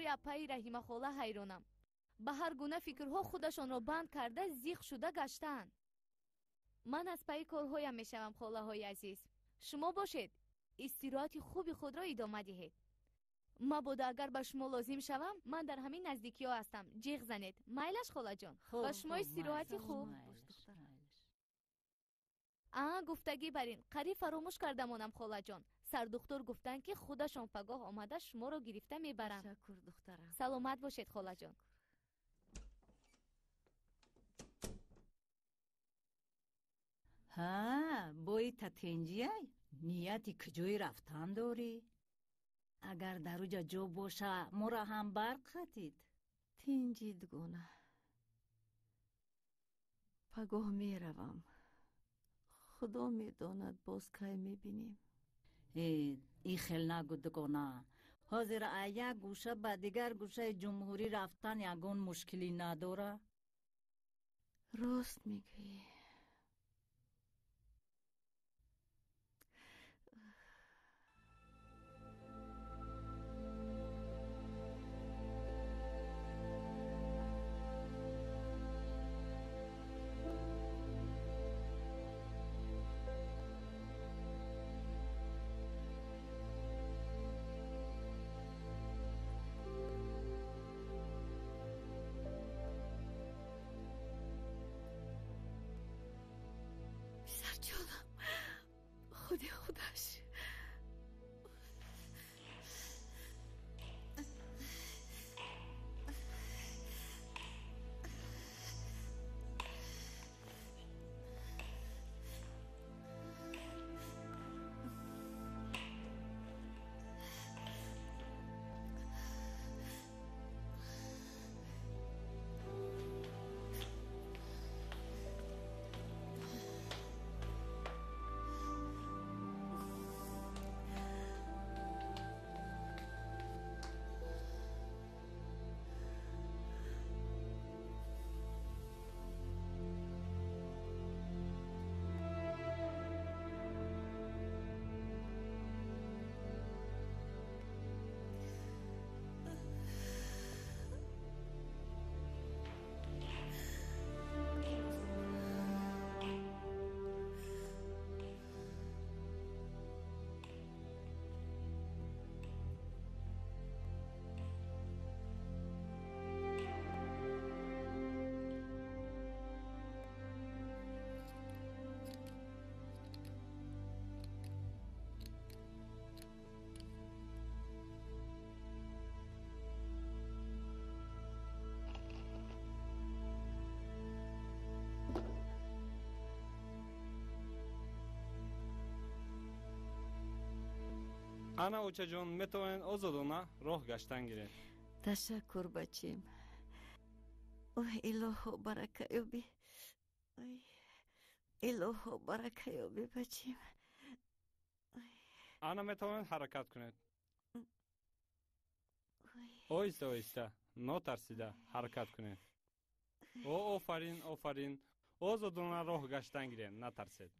корҳои апаи Раҳимахола ҳайронам. Ба ҳар гуна фикрҳо худашонро банд карда зиқ шуда гаштаанд. Ман аз пайи корҳоям мешавам, холаҳои азиз. Шумо бошед, истироҳати хуби худро идома диҳед. Мабодо агар ба шумо лозим шавам, ман дар ҳамин наздикиҳо ҳастам. Ҷиғ занед. Майлаш, холаҷон? Ба шумо истироҳати хуб. Гуфтагӣ бар ин, қариб фаромӯш карда монам, холаҷон. Сардухтур гуфтанд, ки худашон пагоҳ омада шуморо гирифта мебаранд. Ташаккур, духтарам. Саломат бошед, холаҷон. Ҳа, бои татенҷияй? Нияти куҷои рафтан дорӣ? Агар дар уҷа ҷо боша, моро ҳам барқ хатид. Тинҷи, дугона. Пагоҳ меравам. Худо медонад, боз кай мебинем. Э, и хел нагӯ, дугона. Ҳозир аз як гӯша ба дигар гӯшаи ҷумҳурӣ рафтан ягон мушкилӣ надора. Рост мегӯӣ. Худи худаш. Ана, очаҷон, метавонед озодона роҳ гаштан гиред. Ташаккур, бачим. Ой, илоҳо, барака ёбӣ. Ой, илоҳо, барака ёбӣ, бачим. Ана, метавонед ҳаракат кунед. Оҳиста, оҳиста, нотарсида ҳаракат кунед. О, офарин, офарин. Озодона роҳ гаштан гиред, натарсед.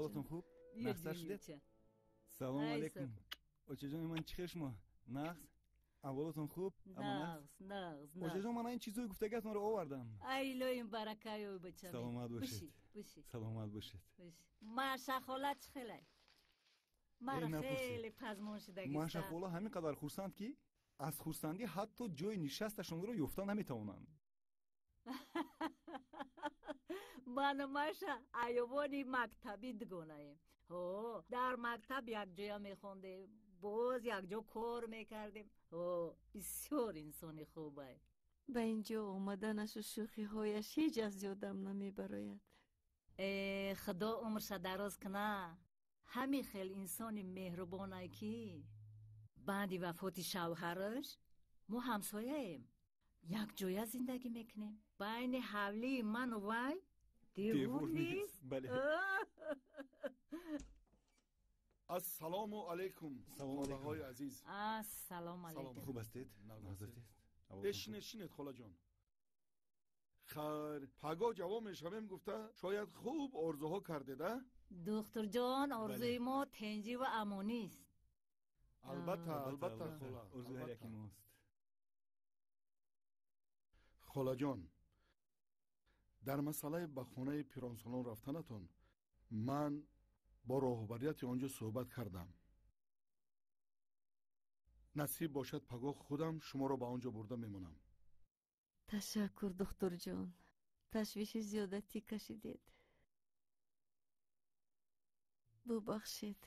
Аҳволатон хуб? Нағзтар шудед? Салому алайкум. Очаҷони ман, чӣ хел шумо? Нағз? Аҳволатон хуб? Нағз, нағз. Очаҷон, ман ин чизҳои гуфтагиатонро овардам. Ай илоҳим барака ёб, бачам. Саломат бошед. Саломат бошед. Маша хола чӣ хелай? Мара хеле пазмон шудагист. Маша хола ҳамин қадар хурсанд, ки аз хурсандӣ ҳатто ҷои нишасташонро ёфта наметавонанд. Ману Маша айёвони мактабӣ дугонаем. Ҳо, дар мактаб якҷоя мехондем, боз якҷо кор мекардем. Ҳо, бисёр инсони хубай. Ба ин ҷо омаданашу шӯхиҳояш ҳеҷ аз ёдам намебарояд. Э, худо умрша дароз куна. Ҳамин хел инсони меҳрубонай, ки баъди вафоти шавҳараш мо ҳамсояем, якҷоя зиндагӣ мекунем. Байни ҳавлии ману вай девор нест. Бале. Ассалому алайкум, холаҳои азиз. Ассалому алайкум. Хуб ҳастед? Нағз ҳастед? Шинед, шинед, холаҷон. Хайр, пагоҳ ҷавон мешавем гуфта, шояд хуб орзуҳо кардед, а? Духтурҷон, орзуи мо тенҷӣ ва амонист. Албатта, албатта, хола. Орзуи ҳар яки мост. Холаҷон, дар масъалаи ба хонаи пиронсолон рафтанатон ман бо роҳбарияти он ҷо суҳбат кардам. Насиб бошад, пагоҳ худам шуморо ба он ҷо бурда мемонам. Ташаккур, духтурҷон, ташвиши зиёдатӣ кашидед. Бубахшед.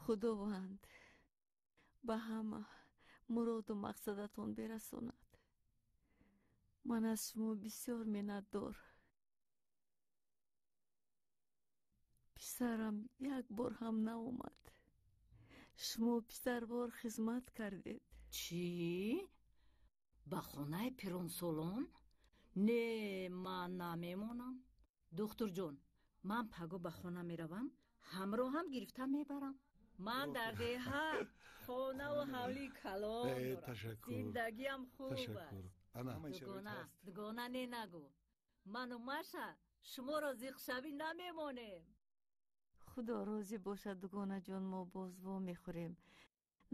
Худованд ба ҳама муроду мақсадатон бирасонад. Ман аз шумо бисёр миннатдор. Писарам як бор ҳам наомад. Шумо писарвор хизмат кардед. Чӣ? Ба хонаи пиронсолон? Не, ман намемонам. Духтурҷон, ман паго ба хона меравам, ҳамроҳам гирифта мебарам. Ман дар деҳа хонаву ҳавлии калон дорам. Зиндагиам хуб аст. Дугона, дугона, не нагӯ. Ману Маша шуморо зиқшавӣ намемонем. Худо розӣ бошад, дугонаҷон, мо боз во мехӯрем.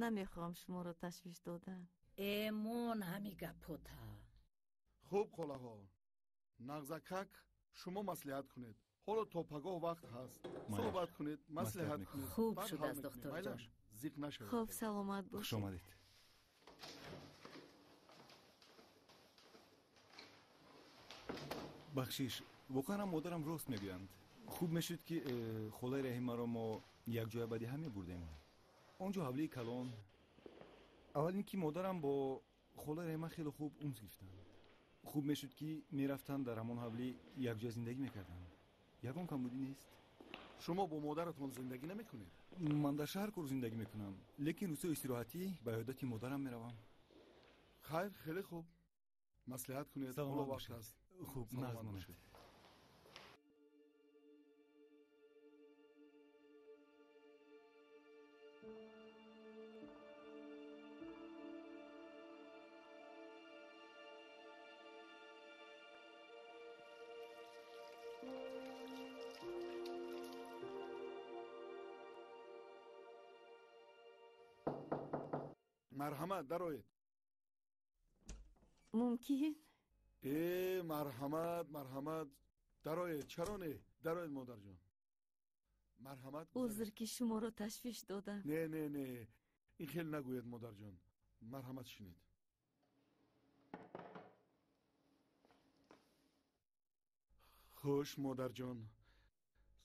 Намехоҳам шуморо ташвиш додан. Эмон ҳами гапота. Хуб, холаҳо, нағзакак, шумо маслиҳат кунед. Ҳоло то пагоҳ вақт ҳаст. Суҳбат кунед, маслиҳат кунед. Хуб шудааст, духтурҷон. Зиқ нашавед. Хуб, саломат бошед. Хуш омадед. Бахшиш, воқеан ҳам модарам рост мегӯянд. Хуб мешуд, ки холаи Раҳимаро мо якҷоя ба деҳа мебурдем. Он ҷо ҳавлии калон. Аввал ин ки модарам бо холаи Раҳима хеле хуб унс гирифтанд. Хуб мешуд, ки мерафтанд, дар ҳамон ҳавлӣ якҷоя зиндагӣ мекарданд. Ягон камбудӣ нест. Шумо бо модаратон зиндагӣ намекунед? Ман дар шаҳр кор зиндагӣ мекунам, лекин рӯзҳои истироҳатӣ ба ёдати модарам меравам. Хайр, хеле хуб. Маслиҳат кунед, ҳоло вақт ҳаст. Хуб, нағз монед. Марҳамат, дароед. Мумкин? Э, марҳамат, марҳамат, дароед. Чаро не? Дароед, модарҷон. Марҳамат. Узр, ки шуморо ташвиш додам. Не, не, не, ин хел нагӯед, модарҷон. Марҳамат, шинед. Хуш, модарҷон,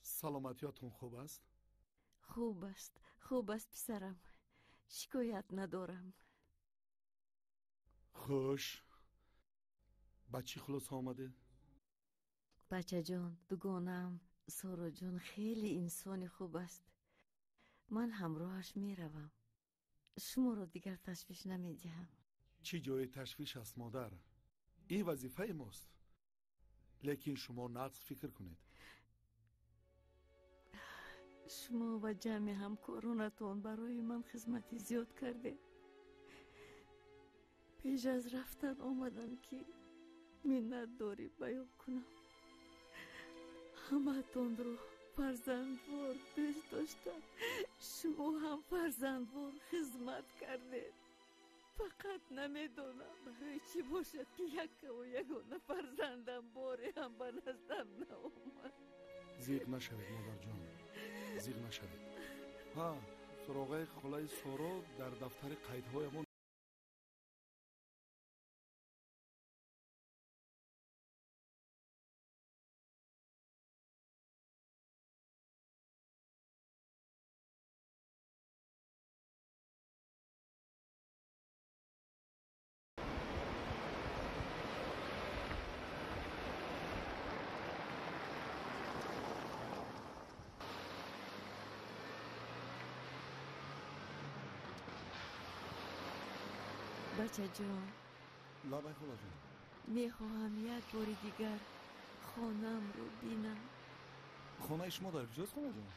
саломатиятон хуб аст? Хуб аст, хуб аст, писарам, шикоят надорам. Хуш, ба чӣ хулоса омадед? Бачаҷон, дугонаам Сороҷон хеле инсони хуб аст. Ман ҳамроҳаш меравам. Шуморо дигар ташвиш намедиҳам. Чӣ ҷои ташвиш аст, модар? Ин вазифаи мост. Лекин шумо нағз фикр кунед. Шумо ва ҷамъи ҳамкоронатон барои ман хизмати зиёд кардед. Пеш аз рафтан омадам, ки миннатдорӣ баён кунам. Ҳамаатонро фарзандвор дӯст доштам. Шумо ҳам фарзандвор хизмат кардед. Фақат намедонам барои чӣ бошад, ки яккаву ягона фарзандам боре ҳам ба наздам наомад. Зиқ нашавед, модарҷон, зиқ нашавед. Ҳа, суроғаи холаи Соро дар дафтари қайдҳоямон Бачаҷон, лабай холаҷон, мехоҳам як бори дигар хонаамро бинам. Хонаи шумо дар куҷост, холаҷон?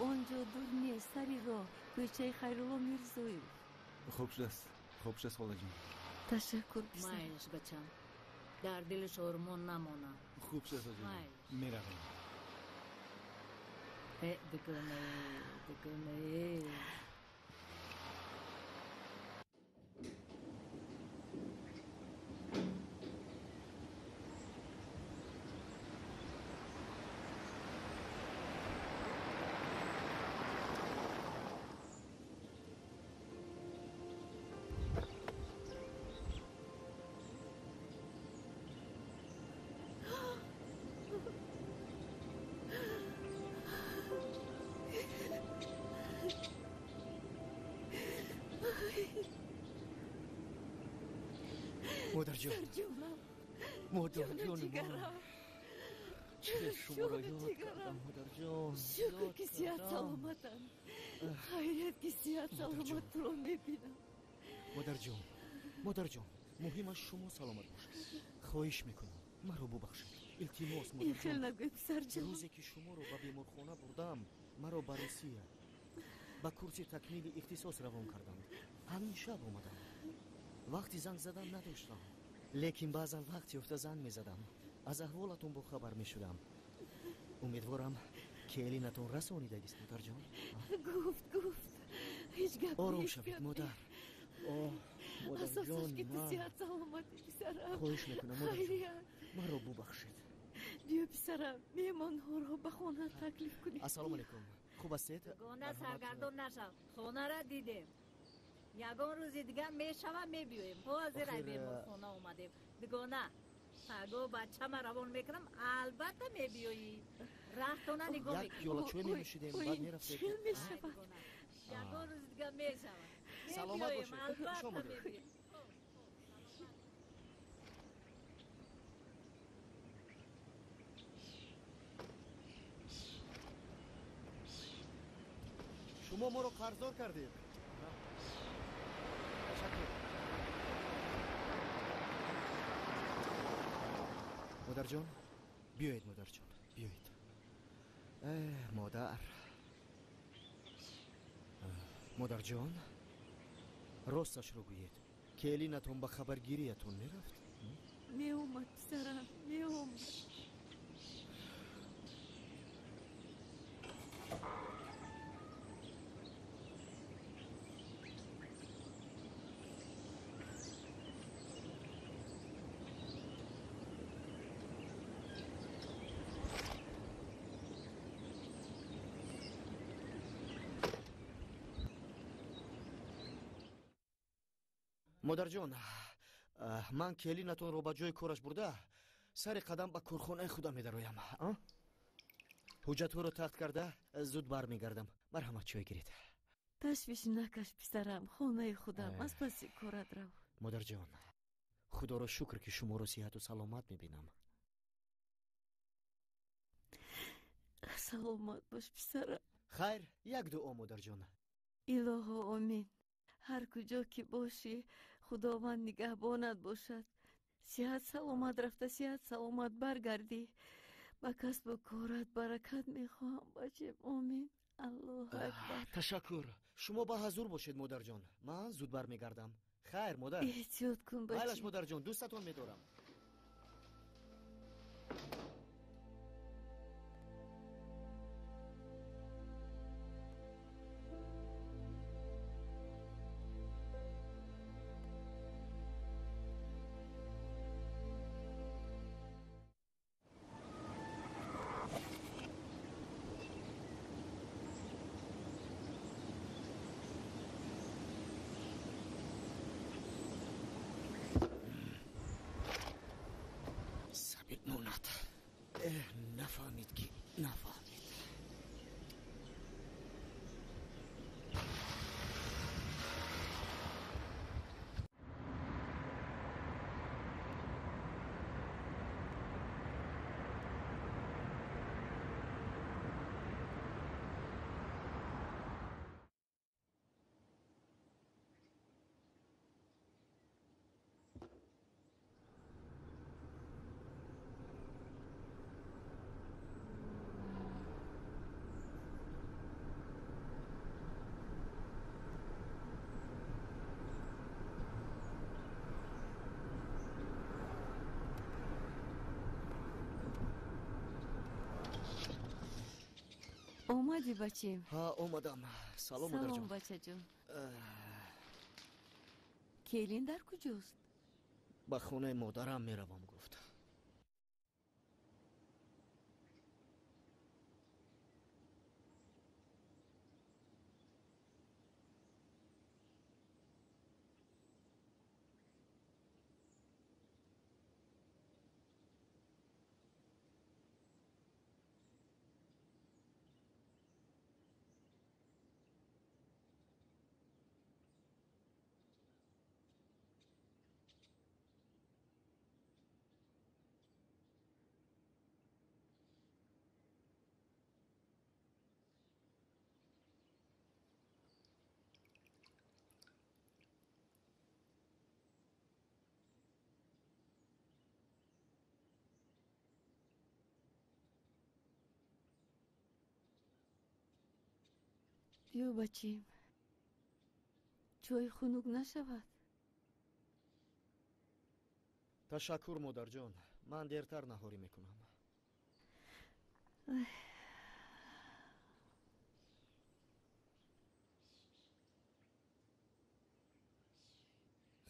Он ҷо дур нест, сари роҳ, кӯчаи Хайрулло Мирзоев. Хуб шудааст, хуб шудааст, холаҷон. Ташаккур, писар. Майлаш, бачам, дар дилаш ормон намона. Хуб шудааст, аҷон, меравем. Э, дугоне, дугоне. Модарҷон, модарҷони ман, чӣ шуморо ёд кардам, модарҷон. Шукр, ки сиҳат саломатам. Хайрият, ки сиҳат саломат туро мебинам. Модарҷон, модарҷон, муҳимаш шумо саломат бошед. Хоҳиш мекунам, маро бубахшед. Илтимос, Ин хел нагӯй, писарҷон. Рӯзе ки шуморо ба беморхона бурдам, маро ба Русия ба курси такмили ихтисос равон карданд. Ҳамин шаб омадам. Вақти занг задан надоштам, лекин баъзан вақт ёфта занг мезадам. Аз аҳволатон бохабар мешудам. Умедворам, келинатон расонидагист, модарҷон. Гуфт, гуфт, ҳеҷ гап. Ором шавед, модар. Оҳ, Асосаш, ки ту сиҳат саломатӣ, писарам. Хоҳиш мекунам, модарҷон, маро бубахшед. Биё, писарам, меҳмонҳоро ба хона таклиф кунед. Ассалому алайкум, хуб ҳастед? Дугона, саргардон нашав, хонара дидем. Ягон рӯзи дигар мешава, мебиёем. Ҳозир ай беморхона омадем. Дугона, паго бачама равон мекунам, албатта мебиёӣ. Раҳтона нигоҳ Як пиёла чой менӯшидем, баъд мерафтед. Чил мешавад. Ягон рӯзи дигар мешава. Саломат бошед, хуш омадед. Шумо моро қарздор кардед. Ташаккур. Модарҷон, биёед, модарҷон, биёед. Модар, модарҷон, росташро гӯед, келинатон ба хабаргириятон мерафт? Меомад, писарам, меомад. Модарҷон, ман келинатонро ба ҷои кораш бурда, сари қадам ба корхонаи худам медароям. Ҳуҷҷатҳоро тахт карда зуд бармегардам. Марҳамат, чой гиред. Ташвиш накаш, писарам, хонаи худам, аз паси корат рав. Модарҷон, худоро шукр, ки шуморо сиҳату саломат мебинам. Саломат бош, писарам. Хайр, як дуо, модарҷон. Илоҳо, омин. Ҳар куҷо ки бошӣ, Худованд нигаҳбонат бошад. Сиҳат саломат рафта, сиҳат саломат баргардӣ. Ба касбу корат баракат мехоҳам, бачем. Омин. Аллоҳу акбар. Ташаккур. Шумо ба ҳазур бошед, модарҷон. Ман зуд бармегардам. Хайр, модар. Эҳтиёт кун, бачем. Майлаш, модарҷон, дӯстатон медорам. Омадӣ, бачем? Ҳа, омадам. Салом, модарҷон. Салом, бачаҷон. Келин дар куҷост? Ба хонаи модарам меравам, гуфт. Биё, бачим, чой хунук нашавад. Ташаккур, модарҷон, ман дертар наҳорӣ мекунам.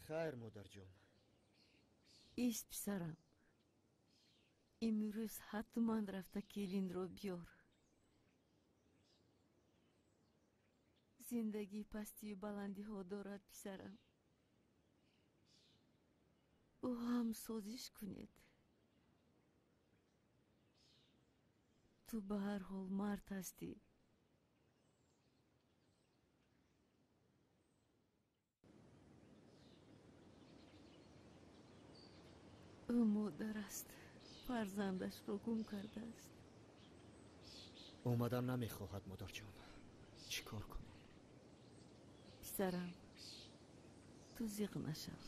Хайр, модарҷон. Ист, писарам, имрӯз ҳатман рафта келинро биёр. Зиндагӣ пастию баландиҳо дорад, писарам. Бо ҳам созиш кунед. Ту ба ҳар ҳол мард ҳастӣ. Ӯ модар аст, фарзандашро гум кардааст. Омадан намехоҳад, модарҷон. Чӣ кор кунам? Писарам, ту зиқ нашав.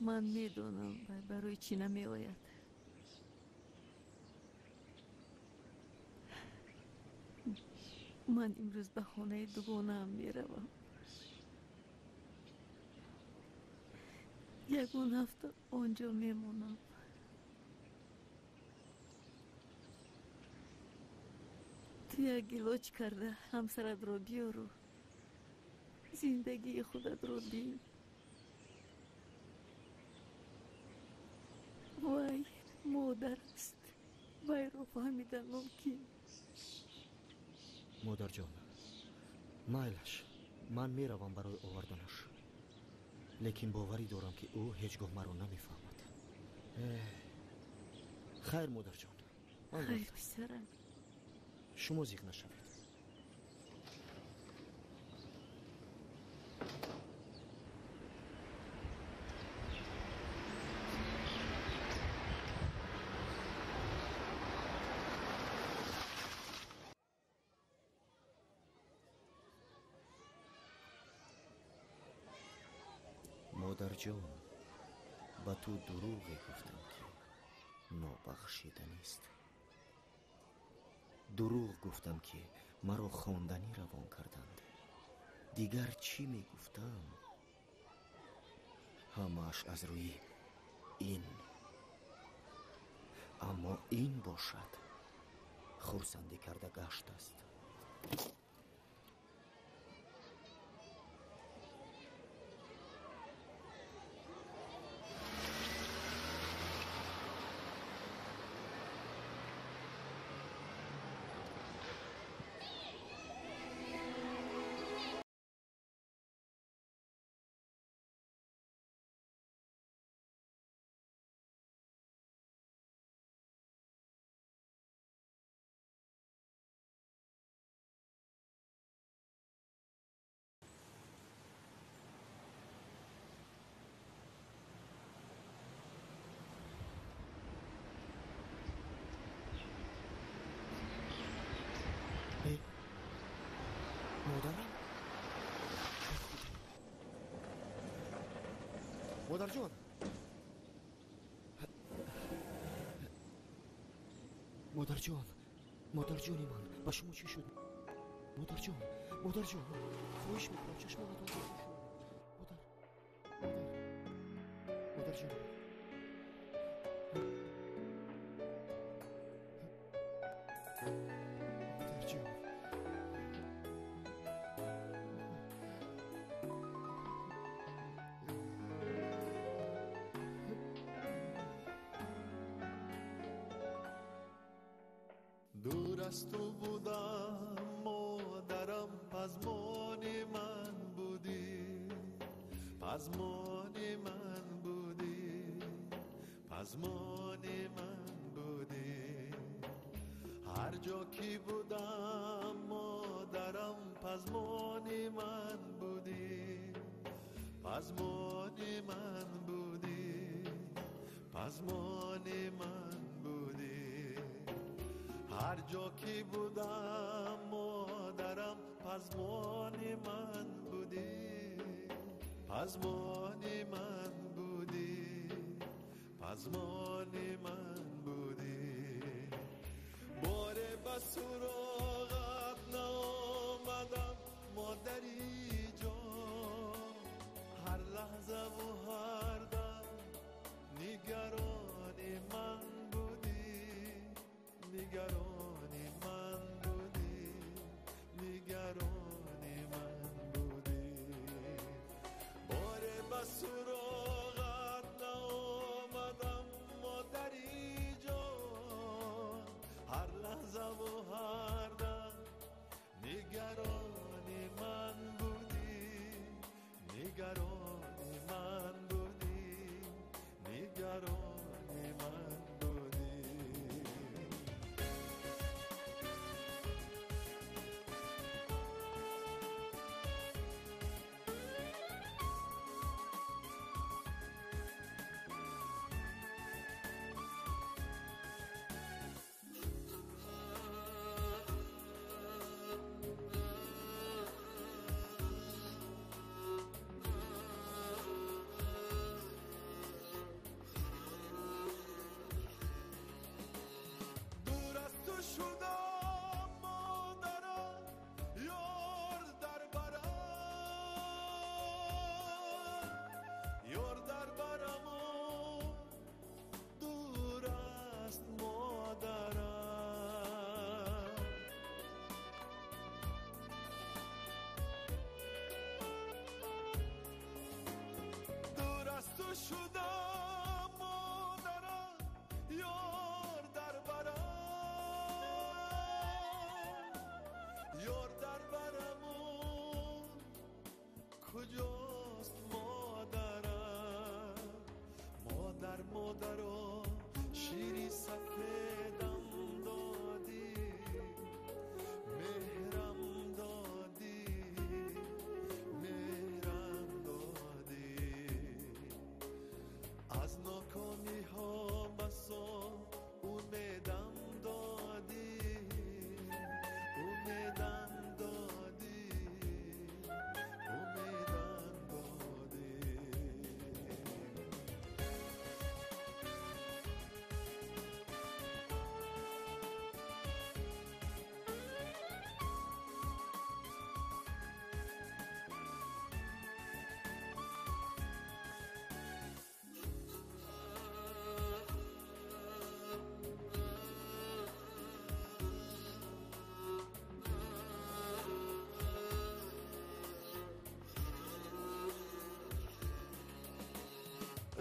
Ман медонам, вай барои чӣ намеояд. Ман имрӯз ба хонаи дугонаам меравам. Ягон ҳафта он ҷо мемонам. Ту як илоҷ карда ҳамсаратро биёру зиндагии худатро бин. Вай модар аст, вайро фаҳмидан мумкин. Модарҷон, майлаш, ман меравам барои оварданаш, лекин боварӣ дорам, ки ӯ ҳеҷ гоҳ маро намефаҳмад. Хайр, модарҷон. Хайр, писарам. Шумо зиқ нашавед. Модарҷон, ба ту дурӯғе гуфтам, ки нобахшиданист. Дурӯғ гуфтам, ки маро хонданӣ равон карданд. Дигар чӣ мегуфтам? Ҳамааш аз рӯи ин. Аммо ин бошад хурсандӣ карда гаштааст. Модарам? Модарҷон! Модарҷон! Модарҷони ман, ба шумо чӣ шуд? Модарҷон! Модарҷон! Хоҳиш мекунам, чашмонатон бикушоед. Модар! Модар! Модарҷон! Дур аз ту будам, модарам, пазмони ман будӣ, пазмони ман будӣ, пазмони ман будӣ. Ҳар ҷо ки будам, модарам, пазмони ман будӣ, пазмони ман будӣ, пазмони ман будӣ. Ҳар ҷо ки будам, модарам, пазмони ман будӣ, пазмони ман будӣ, пазмони ман будӣ. Боре ба суроғат наомадам, модари ҷон, ҳар лаҳзаву ҳар дам нигарони ман будӣ, нигарони ман будӣ, нигарони ман будӣ. Боре ба суроғат наомадам, модари ҷон, ҳар лаҳзаву ҳар дам нигарони ман будӣ, нигарони ман будӣ, нигарони ман будӣ. Дур аз ту шудам, модарам, ёр дар барам, ёр дар бараму дур аст модарам. Дур аз ту шудам, модарам, ёр дар барам, ёр дар бараму куҷост модарам? Модар, модаро, шири сафедам додӣ, меҳрам додӣ, меҳрам додӣ. Аз нокомиҳо басо умедам додӣ, умедам додӣ, умедам додӣ.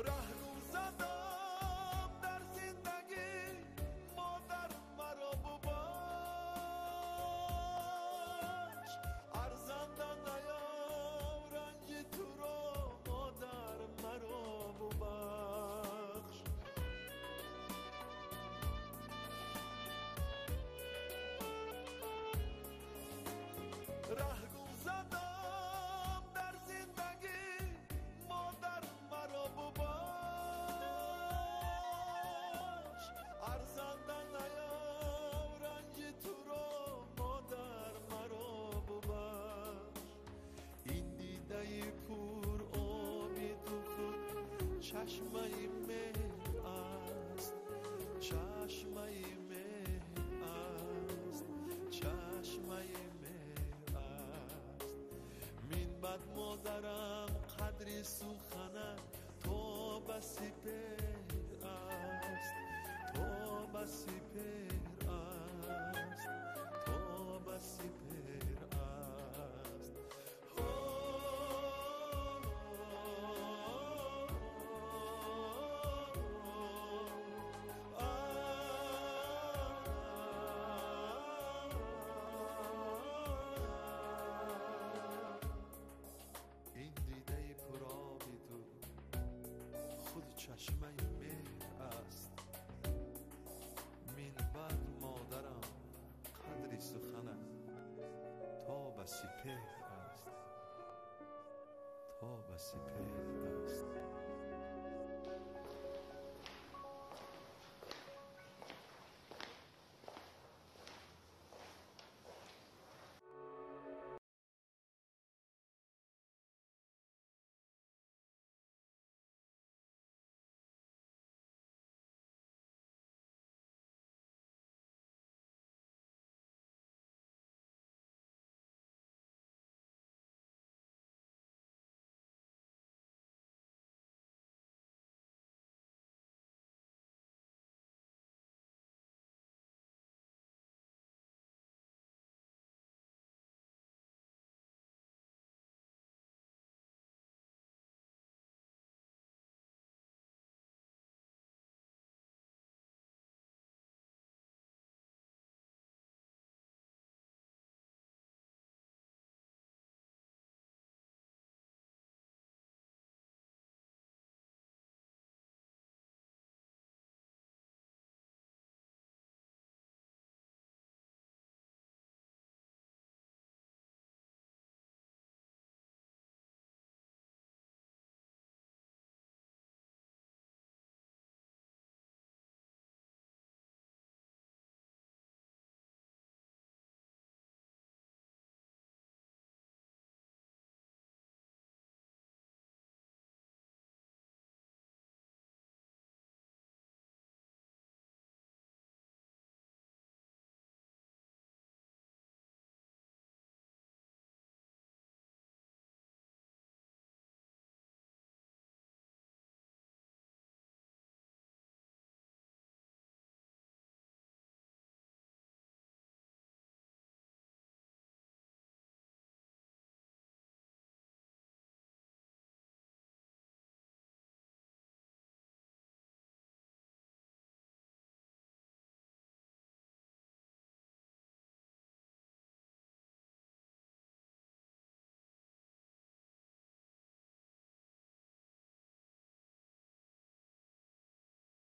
Раҳ гум задам дар зиндагӣ, модар, маро бубахш, арзанда наям ранҷи туро, модар, маро бубахш. Раҳ гум задам дар зиндагӣ, модар, маро бубахш, арзанда наям ранҷи туро, модар, маро бубахш. Ин дидаи пур оби ту худ чашмаи меҳр аст, чашмаи меҳр аст, чашмаи меҳр аст. Мин баъд, модарам, қадри суханат то ба сипеҳр аст, то ба сипеҳр аст, то ба сипеҳр аст. Чашмаи меҳр аст. Минбаъд модарам қадри суханат то ба сипеҳр аст, то ба сипеҳр аст.